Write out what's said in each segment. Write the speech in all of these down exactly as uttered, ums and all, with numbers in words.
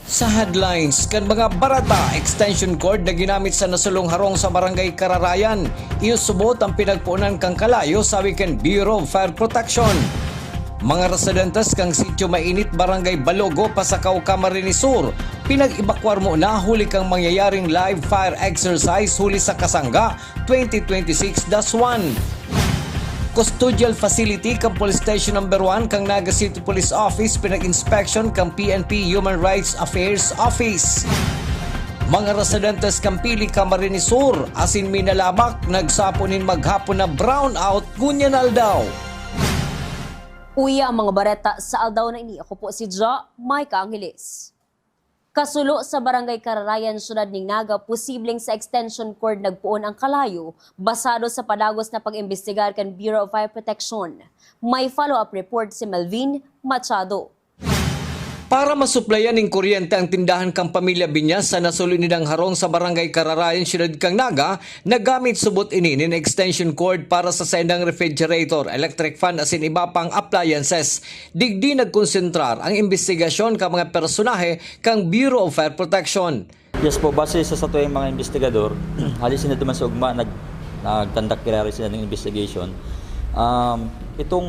Sa headlines kan mga bareta, extension cord na ginamit sa nasulong harong sa Barangay Kararayan, iyo subot ang pinagpuunan kan kalayo, sabi kan Bureau of Fire Protection. Mga residentes kan Sitio Mainit, Barangay Balogo, Pasacao, Camarines Sur, pinag-ebakwar muna huli kan mangyayaring live fire exercise huli sa Kasangga twenty twenty-six dash one. Custodial facility kan Police Station Number One kan Naga City Police Office pinag-inspection kan P N P Human Rights Affairs Office. Mga residentes kan Pili, Camarines Sur, asin Minalabac, nagsapo nin maghapon na brownout ngunyan aldaw. Uya ang mga bareta sa aldaw na ini. Ako po si Jo Micah Angeles. Kasulo sa Barangay Kararayan, Syudad nin Naga, posibleng sa extension cord nagpoon ang kalayo, basado sa padagos na pag-imbestigar kan Bureau of Fire Protection. May follow-up report si Melvin Machado. Para masuplayan nin kuryente ang tindahan kan pamilya Binyas sa nasulo nindang harong sa Barangay Kararayan, Syudad kan Naga, nagamit subot ini nin extension cord para sa saindang refrigerator, electric fan asin iba pang appliances. Digdi nagkonsentrar ang imbestigasyon kan mga personahe kan Bureau of Fire Protection. Yes po, base sa satuyang mga investigador, hali sila duman sa ugma, nag-, nag-conduct kaya sila ng investigation. Um, itong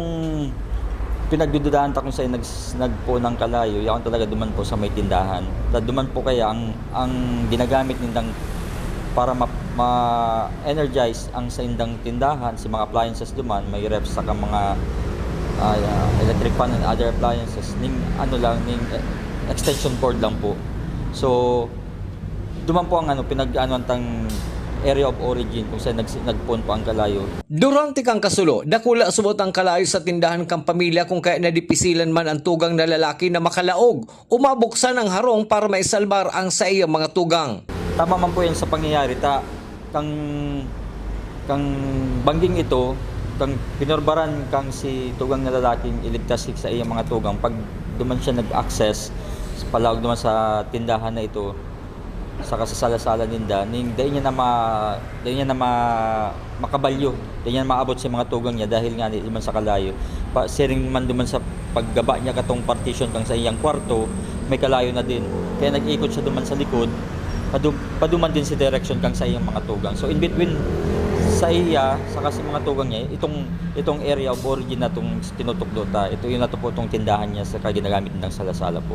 pinagdududahan ta kung saan nags-, nagpoon ng kalayo, yaon talaga duman po sa may tindahan. Ta-, duman po kaya ang, ang ginagamit nindang para ma-, ma-energize ang saindang tindahan, si mga appliances duman, may ref saka mga, ah, electric fan and other appliances, ning ano lang, ning, eh, extension cord lang po. So, duman po ang ano, pinag-ano tang area of origin kung saan nags-, nagpoon po ang kalayo. Durante kan kasulo, dakula subot ang kalayo sa tindahan kan pamilya, kung kaya nadipisilan man ang tugang na lalaki na makalaog o mabuksan ang harong para maisalbar ang saiyang mga tugang. Tama man po yan sa pangyayari, ta kang, kang bangging ito, kang pinorbaran kang si tugang na lalaking iligtas sa iyang mga tugang, pag duman siya nag-access, palaog naman sa tindahan na ito, saka sa sala-sala ninda, ning dai niya na ma-, dai niya na ma-, makabalyo, dai niya na maabot sa mga tugang niya dahil nga di man sa kalayo. Pa, siring man duman sa paggaba niya katong partition kang sa iyang kwarto, may kalayo na din. Kaya nag-ikot siya duman sa likod, padu-, paduman din si direksyon kang sa iyang mga tugang. So, in between sa iya, saka sa mga tugang niya, itong, itong area of origin na itong tinutukdo ta, ito yun na to po itong tindahan niya sa ginagamit niyang sala-sala po.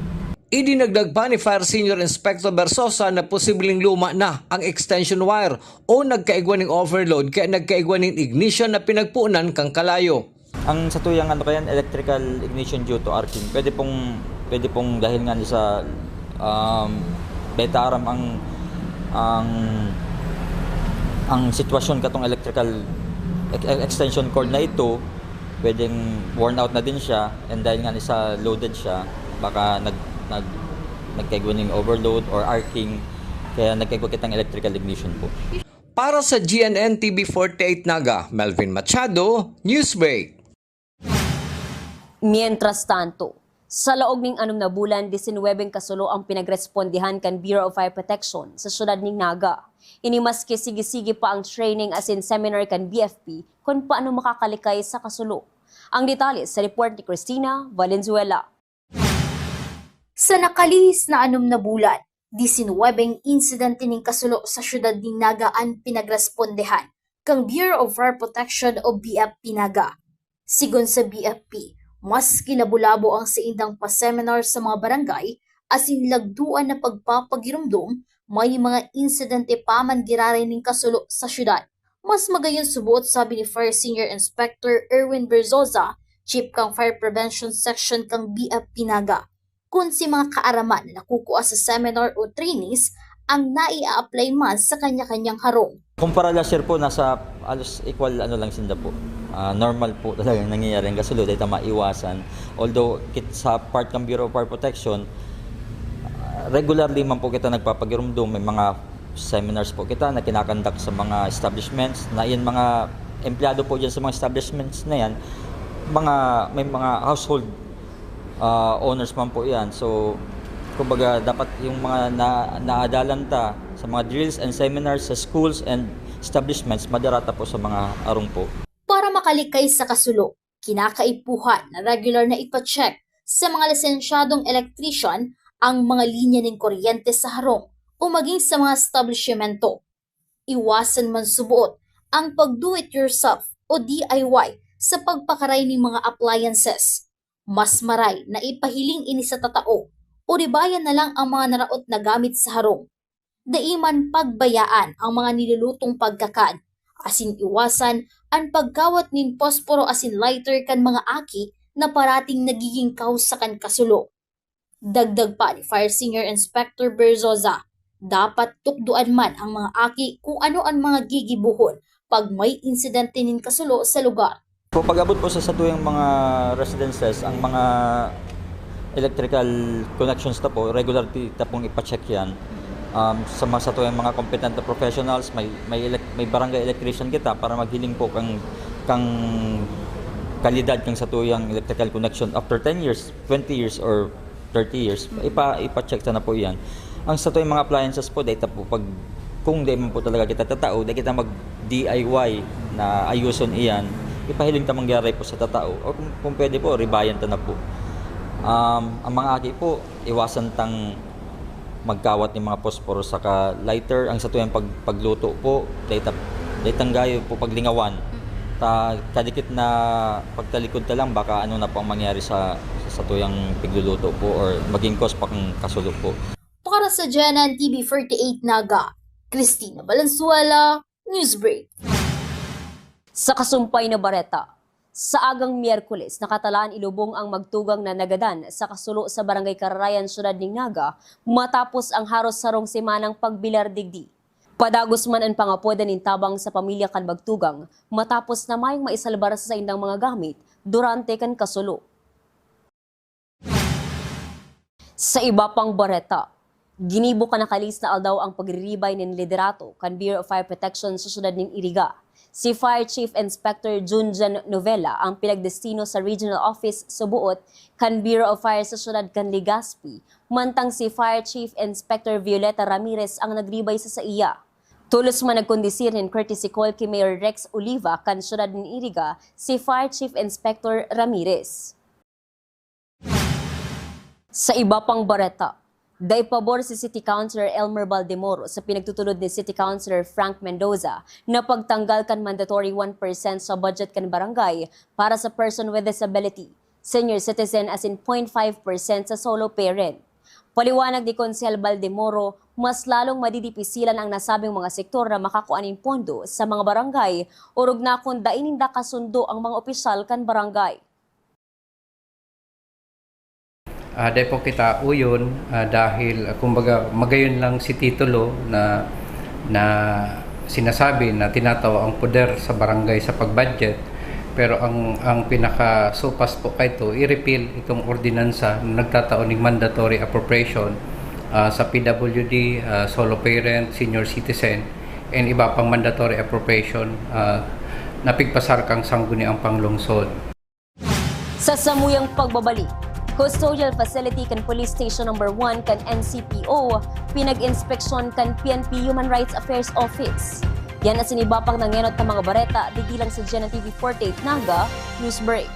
Idinagdag pa ni Fire Senior Inspector Versosa na posibleng luma na ang extension wire o nagkaigwa ning overload kaya nagkaigwa ning ignition na pinagpuunan kan kalayo. Ang satuyang ano kayan, electrical ignition due to arcing. Pwede pong, pwede pong dahil nga sa, um, beta aram ang, ang, ang sitwasyon katong electrical ex-, ex-, extension cord na ito, pwedeng worn out na din siya, and dahil nga sa loaded siya, baka nag-, nag-, nagkaigwa ning overload or arcing, kaya nagkaigwa kitang electrical ignition po. Para sa G N N T V forty-eight Naga, Melvin Machado, Newsbreak. Mientras tanto, sa laog ning anom na bulan, disinwebeng kasulo ang pinagrespondihan kan Bureau of Fire Protection sa siyudad nin Naga. Ini maski sige-sige pa ang training asin seminar kan B F P kun paano makakalikay sa kasulo. Ang detalye sa report ni Christina Valenzuela. Sa nakalihis na anom na bulan, disinwebeng insidente nin kasulo sa siyudad nin Naga an pinagrespondehan kan Bureau of Fire Protection o B F P Naga. Sigon sa B F P, mas kilabo-labo ang saindang pa-seminar sa mga barangay asin lagduan na pagpapagiromdom, may mga insidente pa man giraray nin kasulo sa siyudad. Mas magayon subot, sabi ni Fire Senior Inspector Erwin Berzosa, Chief kan Fire Prevention Section kan B F P Naga, kun si mga kaaraman na nakukua sa seminar o trainings ang naia-apply man sa kanya-kanyang harong. Kumpara last year po, nasa halos equal ano lang sinda po. Ah, normal po talaga nangyayari ang kasulo, dahil ta maiwasan. Although, kit-, sa part ng Bureau of Fire Protection, ah, regularly man po kita nagpapagirumdom, may mga seminars po kita na kinakandak sa mga establishments, na yung mga empleyado po dyan sa mga establishments na yan, mga, may mga household, ah, owners man po yan. So, kumbaga, dapat yung mga na, naadalan ta sa mga drills and seminars sa schools and establishments, madarata po sa mga arong po. Para makalikay sa kasulo, kinakaipuhan na regular na ipa-check sa mga lisensyadong electrician ang mga linya nin kuryente sa harong o maging sa mga establisyemento. Iwasan man suboot ang pag-do-it-yourself o D I Y sa pagpakaray nin mga appliances. Mas maray na ipahiling ini sa tatao o ribayan na lang ang mga naraot na gamit sa harong. Dai man pagbayaan ang mga nilulutong pagkakan, asin iwasan an pagkawat nin posporo asin lighter kan mga aki na parating nagiging kausa kan kasulo. Dagdag pa ni Fire Senior Inspector Berzosa, dapat tukdoan man ang mga aki kung ano an mga gigibohon pag may insidente nin kasulo sa lugar. Po, pag-abot po sa satuyang mga residences, ang mga electrical connections ta po, regular ti-, ta pong ipa-check yan. Um, sa mga satuyang mga competent na professionals, may, may elec-, may barangay electrician kita para maghiling po kang, kang kalidad kang satuyang electrical connection after ten years, twenty years, or thirty years. Mm. Ipa-, ipa-check ta na po yan. Ang satuyang mga appliances po, dahil ta po pag, kung dahil man po talaga kita tatao, dahil kita mag-D I Y na ayuson iyan, ipahiling ta mangyari po sa tatao. O kung, kung pwede po, ribayan ta na po. Um, ang mga aki po, iwasan tang magkawat nin mga posporo saka lighter. Ang satuyang pag-, pagluto po, dahil ta-, dahil tang gayo po paglingawan. Mm. Ta, kadikit na pagtalikod ta lang, baka ano na po ang mangyari sa, sa satuyang pigluluto po or maging cause pa kang kasulo po. Para sa G N N T V forty-eight Naga, Christina Valenzuela, Newsbreak. Sa kasumpay na bareta, sa agang Miyerkules, nakatalaan ilubong ang magtugang na nagadan sa kasulo sa Barangay Kararayan, Syudad nin Naga, matapos ang haros sarong semanang pagbilar digdi. Padagos man an pangapodan nin tabang sa pamilya kan magtugang, matapos na mayong maisalbar sa saindang mga gamit durante kan kasulo. Sa iba pang bareta, ginibo kan nakalihis na aldaw ang pagriribay nin liderato kan Bureau of Fire Protection sa syudad nin Iriga. Si Fire Chief Inspector Junjan Novela ang pinagdestino sa Regional Office suboot kan Bureau of Fire sa syudad kan Legazpi, mantang si Fire Chief Inspector Violeta Ramirez ang nagribay sa saiya. Tolos man nagkondisir nin courtesy call ki Mayor Rex Oliva kan syudad nin Iriga si Fire Chief Inspector Ramirez. Sa iba pang bareta, dai pabor si City Councilor Elmer Baldemoro sa pinagtutulod ni City Councilor Frank Mendoza na pagtanggal kan mandatory one percent sa budget kan barangay para sa person with disability, senior citizen asin point five percent sa solo parent. Paliwanag ni Konsehal Baldemoro, mas lalong madidipisilan ang nasabing mga sektor na makakua nin pondo sa mga barangay, orog na kun dai ninda kasundo ang mga opisyal kan barangay. Ah, dai po kita uyon, ah, dahil, ah, kumbaga, magayon lang si titulo na, na sinasabi na tinatao ang poder sa barangay sa pag-budget. Pero ang, ang pinakasupas po kaito, i-repeal itong ordinansa na nagtatao ning mandatory appropriation, ah, sa P W D, ah, solo parent, senior citizen, and iba pang mandatory appropriation, ah, na pigpasar kan Sangguniang Panglungsod. Sa samuyang pagbabalik, custodial facility kan Police Station Number One kan N C P O, pinag-inspeksyon kan P N P Human Rights Affairs Office. Yan asin iba pang nangenot na mga bareta, digdi lang sa G N N T V forty-eight Naga News Break.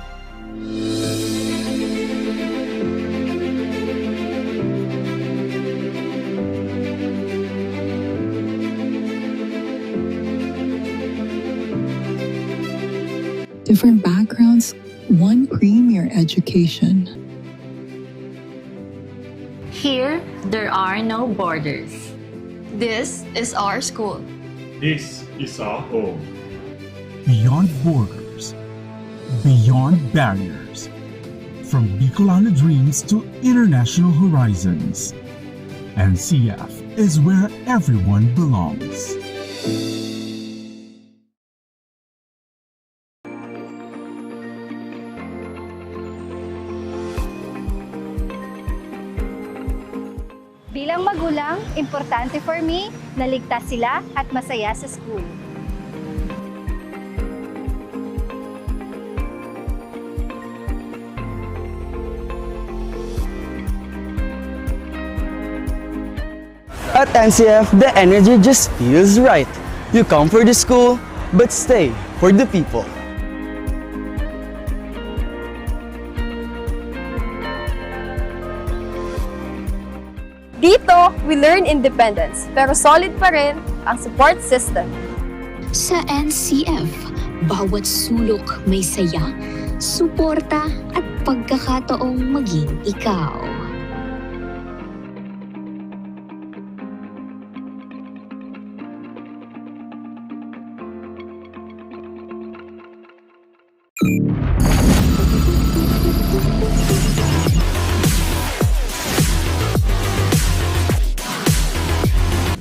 Different backgrounds, one premier education. Here, there are no borders. This is our school. This is our home. Beyond borders, beyond barriers, from Bicolano dreams to international horizons, N C F is where everyone belongs. Bilang magulang, importante for me na ligtas sila at masaya sa school. At N C F, the energy just feels right. You come for the school, but stay for the people. Dito, we learn independence, pero solid pa rin ang support system. Sa N C F, bawat sulok may saya, suporta at pagkakataong maging ikaw.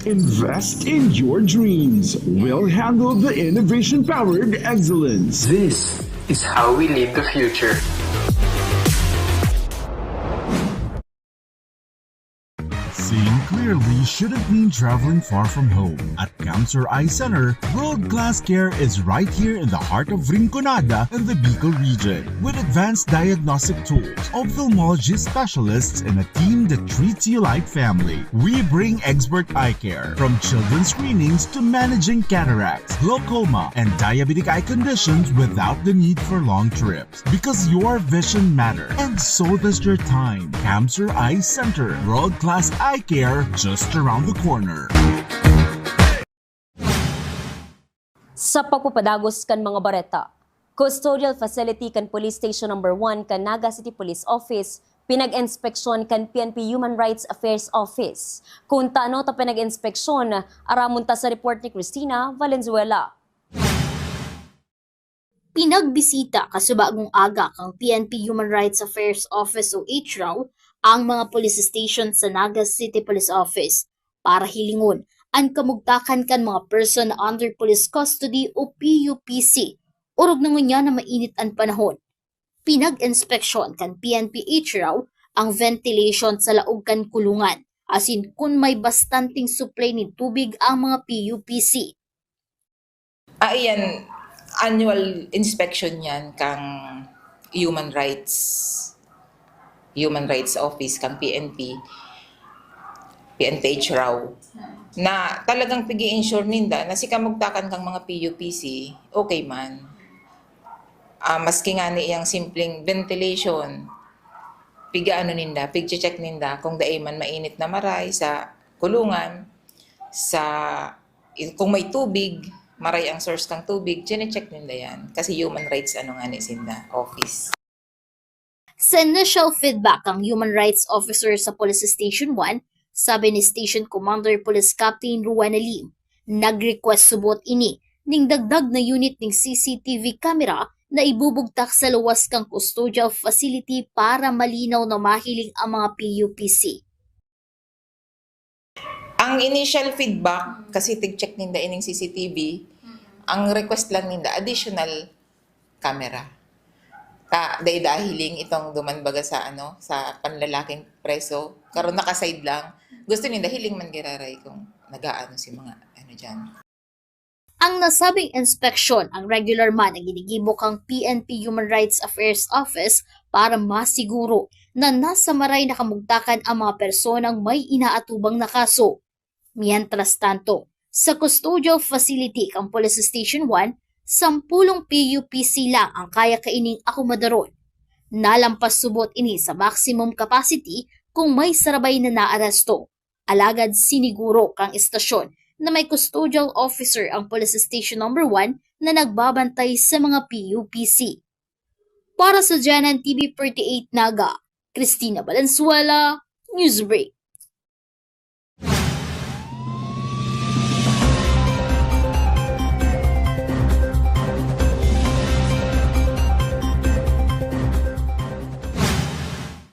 Invest in your dreams. We'll handle the innovation powered excellence. This is how we lead the future. Seeing clearly shouldn't mean traveling far from home. At Cancer Eye Center, world-class care is right here in the heart of Rinconada and the Bicol region. With advanced diagnostic tools, ophthalmology specialists, and a team that treats you like family, we bring expert eye care, from children's screenings to managing cataracts, glaucoma, and diabetic eye conditions without the need for long trips. Because your vision matters, and so does your time. Cancer Eye Center, world-class eye care just around the corner. Sa pagpapadagos kan mga bareta, custodial facility kan Police Station Number One kan Naga City Police Office, pinag-inspeksyon kan P N P Human Rights Affairs Office. Kung tano ta pinag-inspeksyon, aramon ta sa report ni Christina Valenzuela. Pinagbisita kasubagong aga kan P N P Human Rights Affairs Office o H R A W ang mga police station sa Naga City Police Office para hilingon an kamugtakan kan mga person na under police custody o P U P C, orog na ngunyan na mainit an panahon. Pinag-inspeksyon kan P N P H R A W ang ventilation sa laog kan kulungan, asin kun may bastanteng supply nin tubig ang mga P U P C. Ah, iyan, annual inspection yan kang Human Rights, Human Rights Office kang P N P, P N P H R A W, na talagang pigi-ensure ninda na si kamugtakan kang mga P U P C, okay man. Ah, maski nga ni iyang simpleng ventilation, pigaano ninda, pigche-check ninda kung dai man mainit na maray sa kulungan, sa, kung may tubig, maray ang source kang tubig, chine-check ninda yan. Kasi human rights, ano nga ni sinda, office. Sa initial feedback kang Human Rights Officer sa Police Station One, sabi ni Station Commander Police Captain Ruana Lim, nag-request subot ini ning dagdag na unit ning C C T V camera na ibubugtak sa luwas kang custodial facility para malinaw na mahiling ang mga P U P C. Ang initial feedback, kasi tig-check ninda ining C C T V, ang request lang ninda, additional camera. Ta, dai da hiling itong duman baga sa, ano, sa panlalaking preso. Karon naka-side lang. Gusto ninda hiling man giraray kung nagaano si mga, ano, dyan. Ang nasabing inspeksyon ang regular man na ginigibo kang P N P Human Rights Affairs Office para masiguro na nasa maray na kamugtakan ang mga personang may inaatubang na kaso. Mientras tanto, sa custodial facility kan Police Station One, sampulong P U P C lang ang kaya kaining akomodar. Nalampas subot ini sa maximum capacity kung may sarabay na naaresto. Alagad siniguro kang estasyon na may custodial officer ang Police Station Number One na nagbabantay sa mga P U P C. Para sa Janan T V forty-eight Naga, Christina Valenzuela, Newsbreak.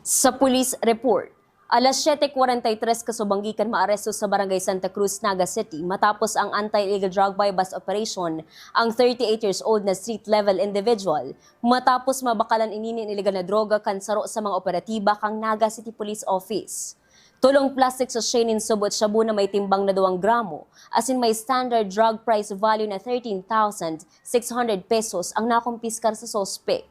Sa police report, alas siyete kwarenta y tres kasubanggi kan maaresto sa Barangay Santa Cruz, Naga City, matapos ang anti-illegal drug buy-bust operation ang thirty-eight years old na street-level individual, matapos mabakalan ini nin illegal na droga kan saro sa mga operatiba kang Naga City Police Office. Tolong plastic sachet nin subot shabu na may timbang na duwang gramo, asin may standard drug price value na thirteen thousand six hundred pesos ang nakumpiskar sa suspek.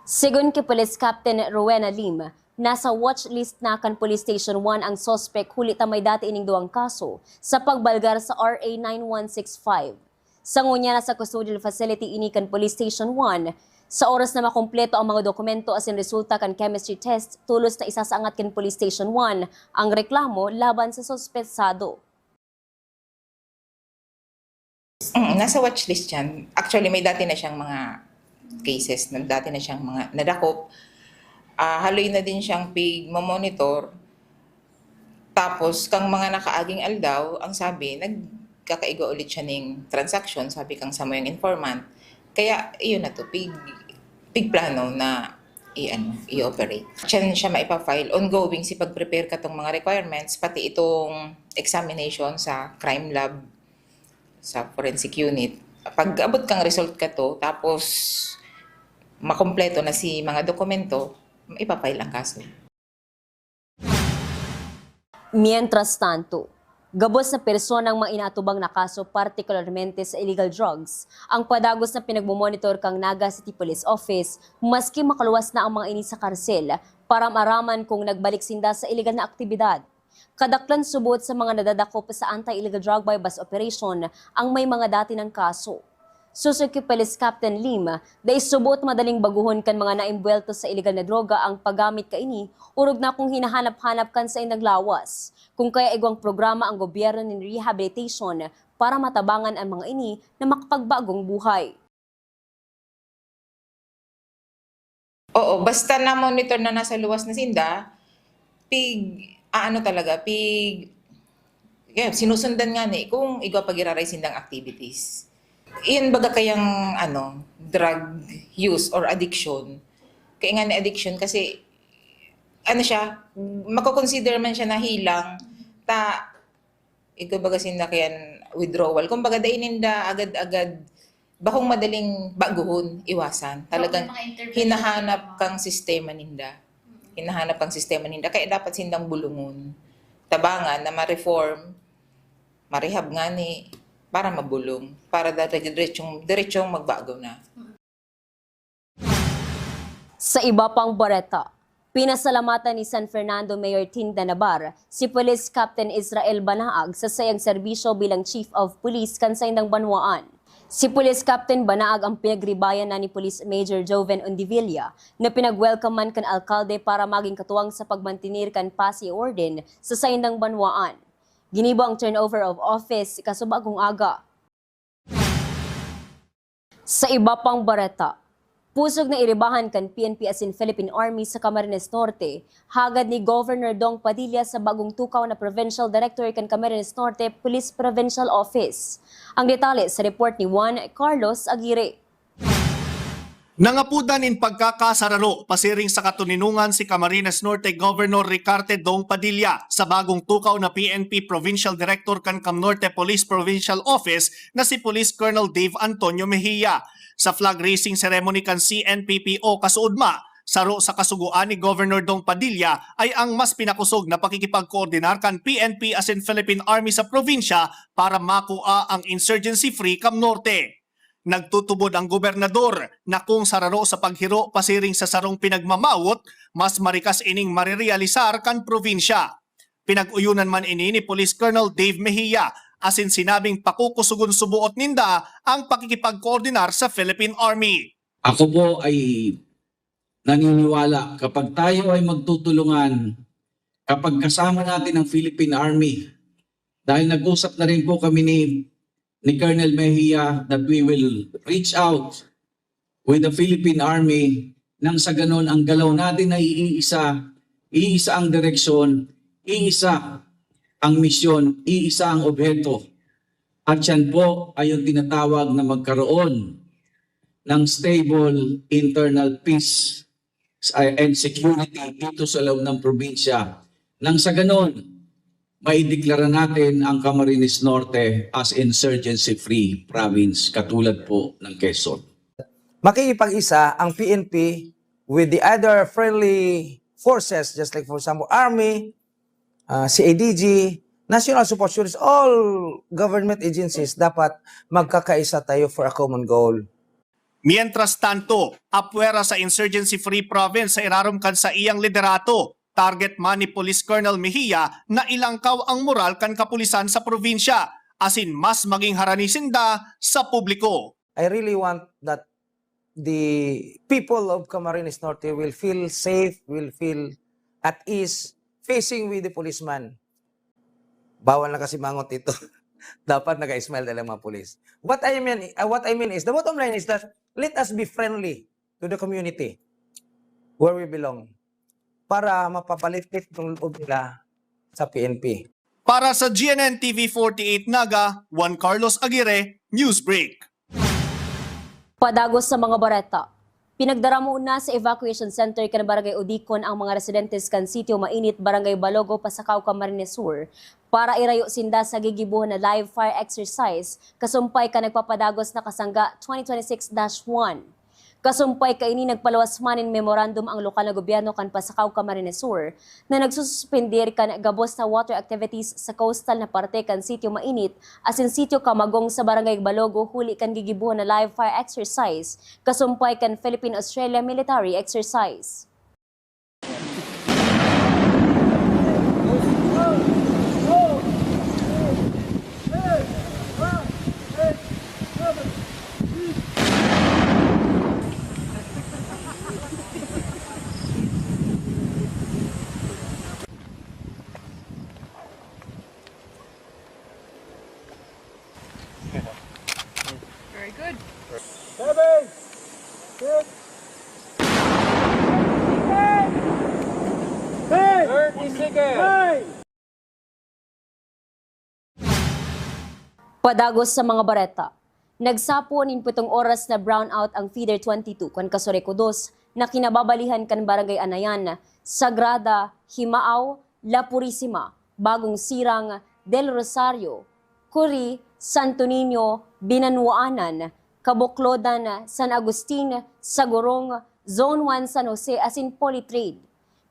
Segun ki Police Captain Rowena Lim, nasa watch list na kan Police Station One ang suspek huli ta may dati ining duwang kaso sa pagbalgar sa R A nine one six five. Sa ngunyan, nasa custodial facility ini kan Police Station One Sa oras na makumpleto ang mga dokumento asin resulta kan chemistry test, tolos na isasaangat kan Police Station one ang reklamo laban sa suspetsado. Mm, nasa watchlist yan. Actually, may dati na siyang mga cases, na dati na siyang mga nadakop. Ah, haloy na din siyang pigmo-monitor. Tapos, kang mga nakaaging aldaw, ang sabi, nagkakaigwa ulit siya ning transaksyon, sabi kang samuyang informant. Kaya, iyon na to, pig, pigplano na i-ano, i-operate. Siya, siya maipa-file. Ongoing si pag-prepare ka tong mga requirements, pati itong examination sa crime lab, sa forensic unit. Pag abot kang result ka to, tapos makompleto na si mga dokumento, ipa-file ang kaso. Mientras tanto, gabos na personang mga inaatubang na kaso, partikularmente sa illegal drugs, ang padagos na pinagmomonitor kang Naga City Police Office, maski makaluwas na ang mga ini sa karsel, param-araman kung nagbalik sinda sa illegal na aktibidad. Kadaklan subot sa mga nadadakop sa anti-illegal drug buy-bust operation ang may mga dati ng kaso. Suzuki Police Captain Lim, dai subot madaling baguhon kan mga naimbwelto sa iligal na droga ang paggamit kaini, orog na kung hinahanap-hanap kan saindang lawas. Kung kaya igwang programa ang gobyerno nin rehabilitation para matabangan ang mga ini na makapagbagong buhay. Oo, basta na-monitor na nasa luwas na sinda, pig-aano talaga, pig-, yeah, sinusundan nga ni kung igwa pag-iraray sindang activities. Iyan baga kayang, ano, drug use or addiction. Kaya nga ni addiction kasi, ano siya, mako-consider man siya na hilang, ta, ito baga sinda kayan withdrawal. Kumbaga, dai ninda agad-agad, bakong madaling baguhon, iwasan. Talagang mga intervention hinahanap talaga, kang sistema ninda. Mm. Hinahanap kang sistema ninda. Kaya dapat sindang bulungon, tabangan na ma-reform, ma-rehab ngani, para mabulong, para dire-, diretsong, diretsong magbago na. Mm. Sa iba pang bareta, pinasalamatan ni San Fernando Mayor Tinda Nabar si Police Captain Israel Banaag sa saiyang serbisyo bilang Chief of Police kan saindang banwaan. Si Police Captain Banaag ang pinagribayan na ni Police Major Joven Ondivilla na pinag-welcome man kan alkalde para maging katuwang sa pagmantener kan paz y orden sa saindang banwaan. Ginibo ang turnover of office kasubagong aga. Sa iba pang bareta, pusog na iribahan kan P N P asin Philippine Army sa Camarines Norte, hagad ni Governor Dong Padilla sa bagong tukaw na Provincial Director kan Camarines Norte Police Provincial Office. Ang detalye sa report ni Juan Carlos Aguirre. Nangapodan nin pagkakasararo pasiring sa katoninongan si Camarines Norte Governor Ricarte Dong Padilla sa bagong tukaw na P N P Provincial Director kan CamNorte Police Provincial Office na si Police Colonel Dave Antonio Mejia. Sa flag raising ceremony kan C N P P O kasuodma, saro sa kasugoan ni Governor Dong Padilla ay ang mas pinakosog na pakikipagkoordinar kan P N P asin Philippine Army sa probinsya para makua ang insurgency-free CamNorte. Nagtutubod ang gobernador na kung sararo sa paghiro pasiring sa sarong pinagmamawot, mas marikas ining marerealisar kan probinsya. Pinag-uyonan man ini ni Police Colonel Dave Mejia, asin sinabing pakukusogon suboot ninda ang pakikipagkoordinar sa Philippine Army. Ako po ay naniniwala, kapag tayo ay magtutulungan, kapag kasama natin ang Philippine Army, dahil nag-usap na rin po kami ni, ni Colonel Mejia that we will reach out with the Philippine Army, nang sa ganon ang galaw natin ay iisa, iisa ang direksyon, iisa ang misyon, iisa ang obheto. At yan po ay yung tinatawag na magkaroon ng stable internal peace and security dito sa loob ng probinsya. Nang sa ganon, maideklara natin ang Camarines Norte as insurgency-free province, katulad po ng Quezon. Makikipag-isa ang P N P with the other friendly forces, just like, for example, Army, ah, C I D G, National Support Units, all government agencies, dapat magkakaisa tayo for a common goal. Mientras tanto, apwera sa insurgency-free province sa irarom kan saiyang liderato, target man ni Police Colonel Mejia na ilangkaw ang moral kan kapulisan sa probinsya, asin mas maging harani sinda sa publiko. I really want that the people of Camarines Norte will feel safe, will feel at ease facing with the policeman. Bawal na kasi mangot ito. Dapat naka-smile talaga mga pulis. What I mean, uh, what I mean is, the bottom line is that let us be friendly to the community where we belong para mapapalipit ng loob nila sa P N P. Para sa G N N T V forty-eight Naga, Juan Carlos Aguirre, Newsbreak. Padagos sa mga bareta. Pinagdaramo na sa evacuation center kan Barangay Odicon ang mga residentes kan Sitio Mainit, Barangay Balogo, Pasacao, Camarines Sur, para irayo sinda sa gigibohon na live fire exercise, kasumpay kan nagpapadagos na Kasangga twenty twenty-six dash one. Kasumpay kaini, nagpaluwas man nin memorandum ang lokal na gobyerno kan Pasacao, Camarines Sur, na nagsususpender kan gabos na water activities sa coastal na parte kan Sitio Mainit asin Sitio Camagong sa Barangay Balogo huli kan gigibohon na live fire exercise, kasumpay kan Philippine-Australia Military Exercise. Very good. Seven, six, thirty seconds. Nine. Padagos sa mga bareta. Nagsapo nin pitong oras na brownout ang feeder twenty-two kan Casureco dos na kinababalihan kan Barangay Anayan, Sagrada, Himao, La Purisima, Bagong Sirang, Del Rosario, Curi, Santo Niño, Binanwaanan, Kabuklodan, San Agustin, Sagurong, Zone one San Jose asin Polytrade.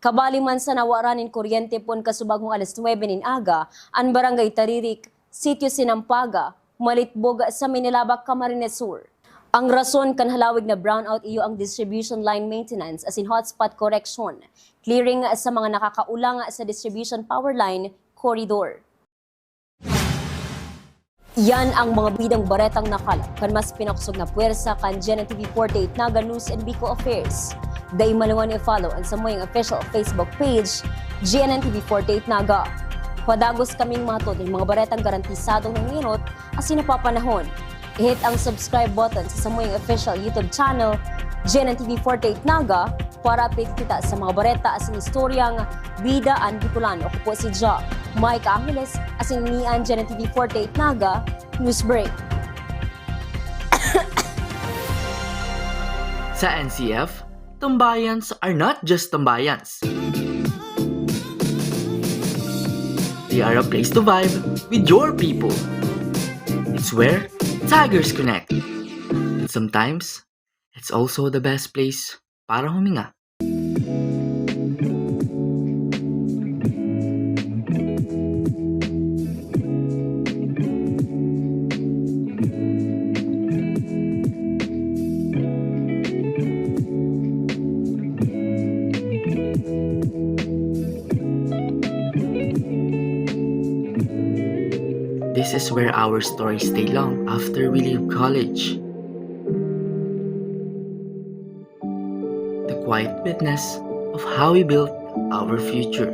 Kabali man sa nawaran nin kuryente poon kasubagong alas nuebe nin aga an Barangay Taririk, Sitio Sinampaga, Malitbog sa Minilabak, Camarines Sur. Ang rason kan halawig na brownout iyo ang distribution line maintenance asin hotspot correction, clearing sa mga nakakaulang sa distribution power line corridor. Yan ang mga bidang baretang nakalap kan mas pinakosog na pwersa kan G N N T V forty-eight Naga News and Bicol Affairs. Dai malingaw na i-follow an samuyang official Facebook page, G N N T V forty-eight Naga. Padagos kaming mahatod nin mga baretang garantisadong nanginot asin napapanahon. I-hit ang subscribe button sa samuyang official YouTube channel, G N N T V forty-eight Naga, para update kita sa mga bareta asin istoryang bida an Bicolano. Ako po si Ja Mike Angeles, asin ini an G N N T V forty-eight Naga News Break. Sa N C F, tambayans are not just tambayans. They are a place to vibe with your people. It's where tigers connect. And sometimes, it's also the best place para huminga. This is where our stories stay long after we leave college. The quiet witness of how we built our future.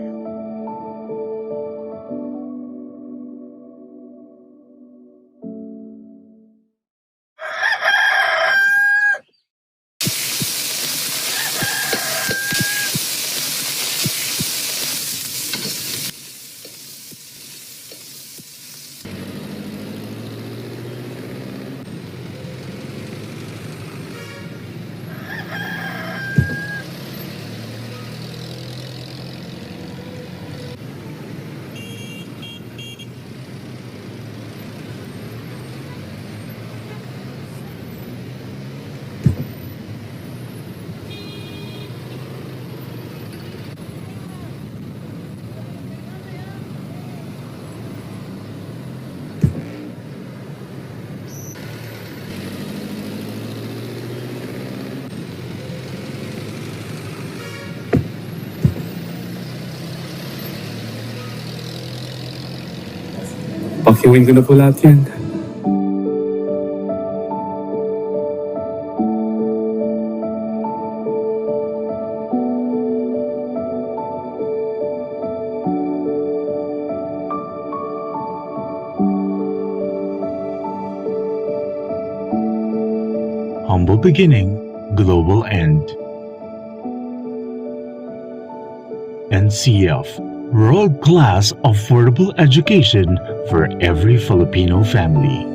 Pakiuwin ko na po lahat yan. Humble beginning, global end. N C F, world-class affordable education for every Filipino family.